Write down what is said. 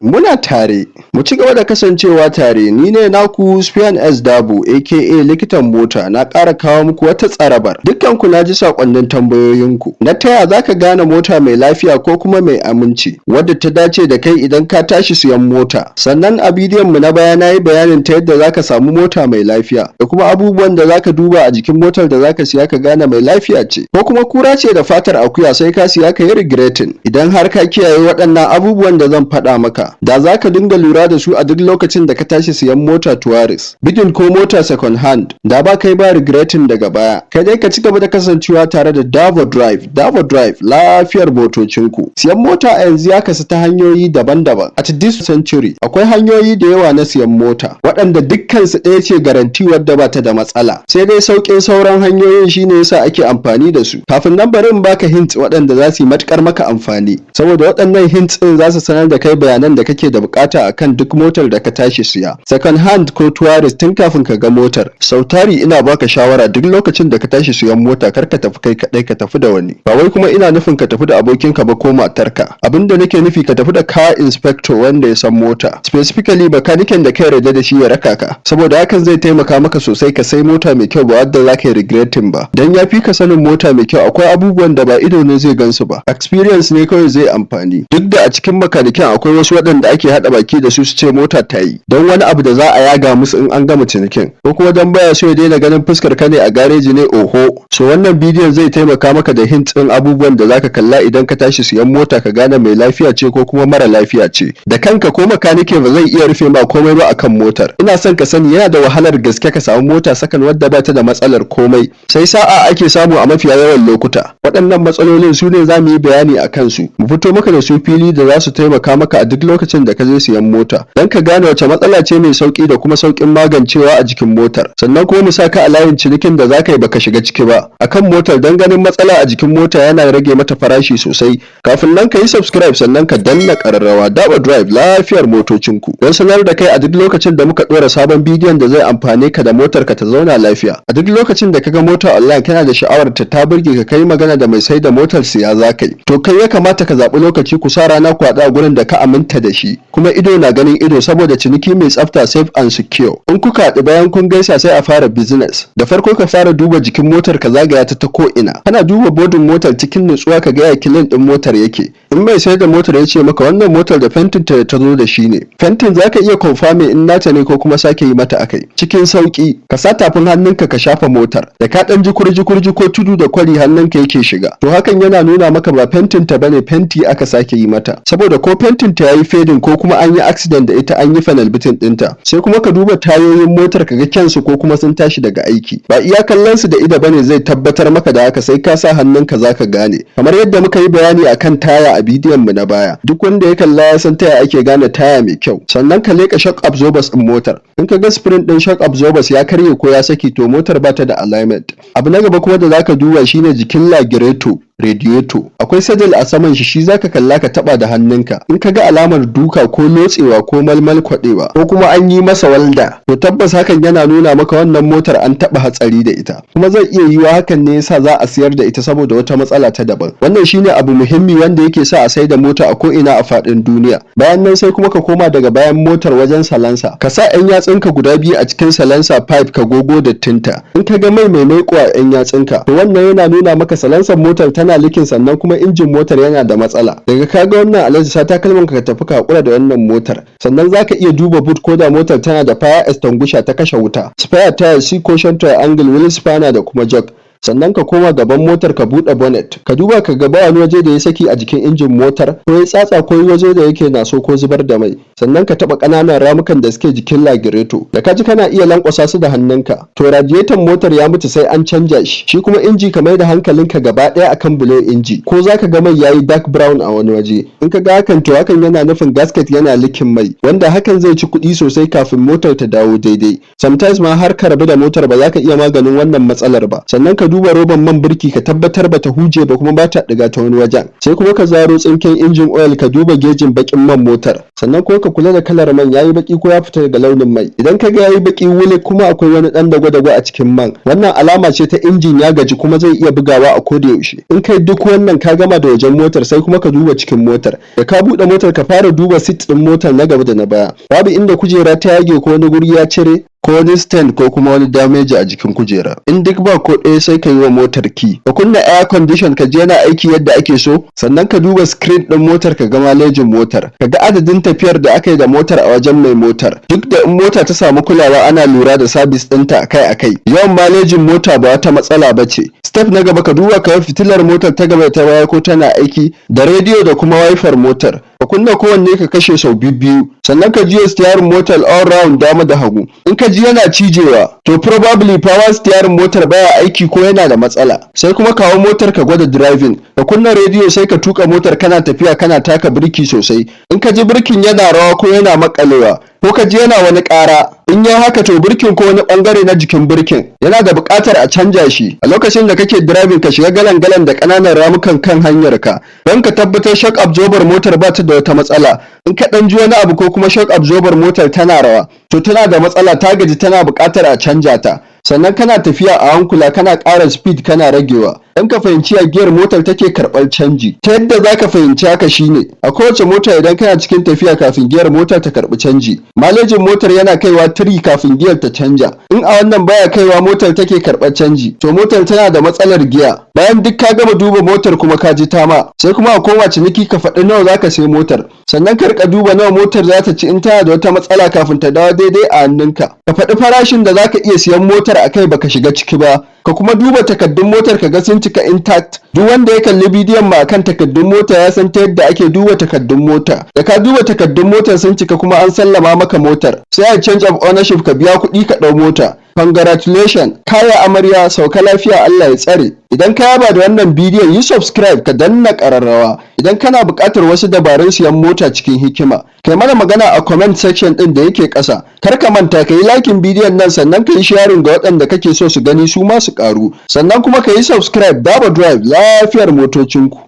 Muna tare, mu ci gaba da kasancewa tare. Ni ne naku Sufyan S Dabo, aka Likitan Mota. Na ƙara kawo muku wata tsarabar. Dukkanku na ji saƙonnin tambayoyinku na taya za ka gane mota mai lafiya ko kuma mai aminci wadda ta dace da kai idan ka tashi siyan mota. Sannan a bidiyon mu na baya na yi bayanin ta yadda za ka samu mota mai lafiya da kuma abubuwan da za ka duba a jikin motar da za ka siya ka gane mai lafiya ce ko kuma kura ce da fatar akuya, sai ka siya ka yi regretting. Idan har ka kiyaye waɗannan abubuwan da zan faɗa maka, da za ka dinga lura da su a duk lokacin da ka tashi siyan mota tourist, bidin ko mota second hand, da ba kai ba regretting daga baya. Kai dai ka ci gaba da kasancewa tare da Davo Drive. Davo Drive, lafiyar motocinku. Siyan mota a yanzu ya kasu ta hanyoyi daban-daban. At this century akwai hanyoyi da yawa na siyan mota waɗanda dukkansu ɗaya ce guarantee wadda ba ta da matsala, sai dai sauƙin sauran hanyoyin shine yasa ake amfani da su. Kafin nan, bari in baka hint waɗanda za su yi matuƙar maka amfani, saboda waɗannan hints ɗin za su sanar da kai bayanan da kake da bukata akan duk motar da ka tashi siya, second hand ko tourist, tun kafin ka ga motar. Sau tari ina baka shawara, duk lokacin da ka tashi siyan mota, kar ka tafi kai kadai, ka tafi da wani. Ba wai kuma ina nufin ka tafi da abokinka ba ko matarka. Abinda nake nufi, ka tafi da car inspector wanda ya san mota, specifically bakaniken da ka yarda da shi ya raka ka, saboda hakan zai taimaka maka sosai ka sai mota mai kyau, ba wadda za ka yi regretting ba, dan ya fi ka sanin mota mai kyau. Akwai abubuwan da ba ido ne zai gansu ba, experience ne kawai zai amfani. Duk da a cikin makaniken akwai wasu waɗanda ake haɗa baki da su su ce mota ta yi don wani abu da za a yaga musu in an gama cinikin, ko kuma don baya so ya daina ganin fuskar ka ne a gareji ne, oho. So wannan bidiyon zai taimaka maka da hint ɗin abubuwan da zaka kalla idan ka tashi siyan mota, ka gane mai lafiya ce ko kuma mara lafiya ce. Da kanka ko makanike ba zai iya rufe ma komai ba akan motar. Ina son ka sani, yana da wahalar gaske ka samu mota second wadda ba ta da matsalar komai, sai sa'a ake samu a mafiya yawan lokuta. Waɗannan matsalolin su ne za mu yi bayani a kansu, mu fito maka da su fili, da za su taimaka maka a duk lokacin da ka je siyan mota, don ka gane wace matsala ce mai sauki da kuma saukin magancewa a jikin motar. Sannan kuma mu sa ka a layin cinikin da za ka yi baka shiga ciki ba akan motar, don ganin matsala a jikin mota yana rage mata farashi sosai. Kafin nan, ka yi subscribe, sannan ka danna ƙararrawa. Daba Drive, lafiyar motocinku, don sanar da kai a duk lokacin da muka ɗora sabon bidiyon da zai amfane ka da motar ka ta zauna lafiya. A duk lokacin da ka ga mota online, kana da sha'awar ta, ta burge ka, kai magana da mai sai da motar, siya za ka yi, to kai ya kamata ka zaɓi lokaci, ku sa rana, ku haɗu a gurin da ka aminta da shi, kuma ido na ganin ido, saboda ciniki mai tsafta, safe and secure. In kuka haɗu, bayan kun gaisa, sai a fara business. Da farko ka fara duba jikin motar, ka zagaya ta ta ko ina, kana duba bodin motar cikin nutsuwa, ka ga ya clean ɗin motar yake. In mai sai da motar ya ce maka wannan motar da fentin ta ta zo da shi ne fentin, zaka iya confirming in nata ne ko kuma sake yi mata akai cikin sauki. Ka sa tafin hannunka ka shafa motar, da ka ɗan ji kurji kurji ko tudu da kwari hannunka yake shiga, to hakan yana nuna maka ba fentin ta bane, fenti aka sake yi mata, saboda ko fentin ta yayi fading ko kuma an yi accident da ita, an yi panel beating ɗinta. Sai kuma ka duba tayoyin motar, ka ga kyansu ko kuma sun tashi daga aiki. Ba iya kallon su da ido bane zai tabbatar maka da haka, sai ka sa hannunka zaka gane, kamar yadda muka yi bayani akan taya a bidiyon mu na baya. Duk wanda ya kalla ya san taya ake gane taya mai kyau. Sannan ka leka shock absorbers din motar. In ka ga spring din shock absorbers ya karye ko ya saki, to motar bata da alignment. Abu na gaba kuma da zaka duba shine jikin lagirator radiator. Akwai saddle a saman shi, shi zaka kalla ka taba da hannunka. In ka ga alamar duka ko lotsewa ko malmal kwadewa ko kuma an yi masa walda, to tabbas hakan yana nuna maka wannan motar an taba hatsari da ita, kuma zai iya yiwuwa hakan ne yasa za a siyar da ita saboda wata matsala ta daban. Wannan shine abu muhimmi wanda yake sa a sai da mota a ko ina a faɗin duniya. Bayan nan, sai kuma ka koma daga bayan motar wajen salansa, ka sa 'yan yatsunka guda biyu a cikin salansa pipe, ka gogo dattinta. In ka ga mai mai maiko a 'yan yatsunka, to wannan yana nuna maka salansan motar tana leaking, sannan kuma injin motar yana da matsala. Daga ka ga wannan, alhaji, sa takalman ka tafi, ka hakura da wannan motar. Sannan zaka iya duba boot, ko da motar tana da fire extinguisher ta kashe wuta, spare tire, C caution triangle, wheel spanner da kuma jack. Sannan ka koma gaban motar, ka buɗe bonnet, ka duba ka ga ba wani waje da ya saki a jikin injin motar, ko ya tsatsa, ko waje da yake naso ko zubar da mai. Sannan ka taɓa ƙananan ramukan da suke jikin lagirator. Da ka ji kana iya lankwasa su da hannunka, to radiator motar ya mutu, sai an canja shi. Shi kuma inji, ka mai da hankalinka gaba ɗaya akan blower inji, ko zaka ga mai yayi dark brown a wani waje. In ka ga hakan, to hakan yana nufin gasket yana leaking mai, wanda hakan zai ci kuɗi sosai kafin motar ta dawo daidai. Sometimes ma har ka rabu da motar ba za ka iya maganin wannan matsalar ba. Sannan ka duba roban man birki, ka tabbatar bata huje ba kuma bata ɗiga ta wani wajen. Sai kuma ka zaro tsinken engine oil, ka duba gejin baƙin man motar. Sannan kuma ka kula da kalar man, yayi baƙi ko ya fita daga launin mai. Idan ka ga yayi baƙi wuli kuma akwai wani ɗan dago-dago a cikin man, wannan alama ce ta injin ya gaji kuma zai iya bugawa a koda yaushe. In kai duk wannan, ka gama da wajen motar. Sai kuma ka duba cikin motar. Da ka buɗe motar, ka fara duba seat ɗin motar na gaba da na baya. Babu inda kujera ta yage ko wani guri ya cire ko wani stain ko kuma wani damage a jikin kujera. In duk ba ko ɗaya, sai ka yi wa motar key, ka kunna air condition, ka ji yana aiki yadda ake so. Sannan ka duba screen ɗin motar, ka ga malejin motar, ka ga adadin tafiyar da aka yi da motar a wajen mai motar. Duk da in mota ta samu kulawa, ana lura da service ɗinta akai-akai, yawan malejin mota ba wata matsala ba ce. Step na gaba, ka duba ka fitilar motar ta gaba da ta baya ko tana aiki, da rediyo da kuma wiper motar. Ka kunna kowanne ka kashe sau biyu. Sannan ka juya steering motar all round, dama da hagu. In ka ji yana cijewa, to probably power steering motar baya aiki ko yana da matsala. Sai kuma kawo motar ka gwada driving. Ka kunna rediyo, sai ka tuka motar kana tafiya kana taka birki sosai. In ka ji birkin yana rawa ko yana makalewa ko ka ji yana wani ƙara, in yi haka, to birkin ko wani bangare na jikin birkin yana da buƙatar a canja shi. A lokacin da kake driving, ka shiga galan-galan da ƙananan ramukan kan hanyar ka don ka tabbatar shock absorber motar ba ta da wata matsala. In ka ɗan ji wani abu ko kuma shock absorber motar tana rawa, to tana da matsala, ta gaji, tana buƙatar a canja ta. Sannan kana tafiya a hankula, kana ƙara speed kana ragewa, don ka fahimci ya giyar motar take karɓar canji. Ta yadda za ka fahimci haka shine, a kowace mota, idan kana cikin tafiya, kafin giyar mota ta karɓi canji, malejin motar yana kaiwa 3 kafin giyar ta canja. In a wannan baya kaiwa motar take karɓar canji, to motar tana da matsalar giya. Bayan duk ka gama duba motar kuma ka ji tama, sai kuma a koma ciniki, ka faɗi nawa zaka sai motar. Sannan ka rika duba nawa motar za ta ci in tana da wata matsala kafin ta dawo daidai a hannunka. Ka faɗi farashin da zaka iya siyan motar akai baka shiga ciki ba. Ka kuma duba takaddun motar, ka ga sun cika intact. Duk wanda ya kalli bidiyon mu akan takaddun mota ya san ta yadda ake duba takaddun mota. Da ka duba takaddun motar sun cika kuma an sallama maka motar, sai a change of ownership, ka biya kuɗi ka ɗau mota. Congratulations, kaya amarya, sauka lafiya, Allah ya tsare. Idan ka yaba da wannan bidiyon, yi subscribe, ka danna ƙararrawa. Idan kana buƙatar wasu dabarun siyan mota cikin hikima, kai mana magana a comment section ɗin da yake ƙasa. Kar ka manta ka yi liking bidiyon nan, sannan ka yi sharing ga waɗanda kake so su gani su ma su ƙaru. Sannan kuma ka yi subscribe. Dabo Drive, lafiyar motocinku.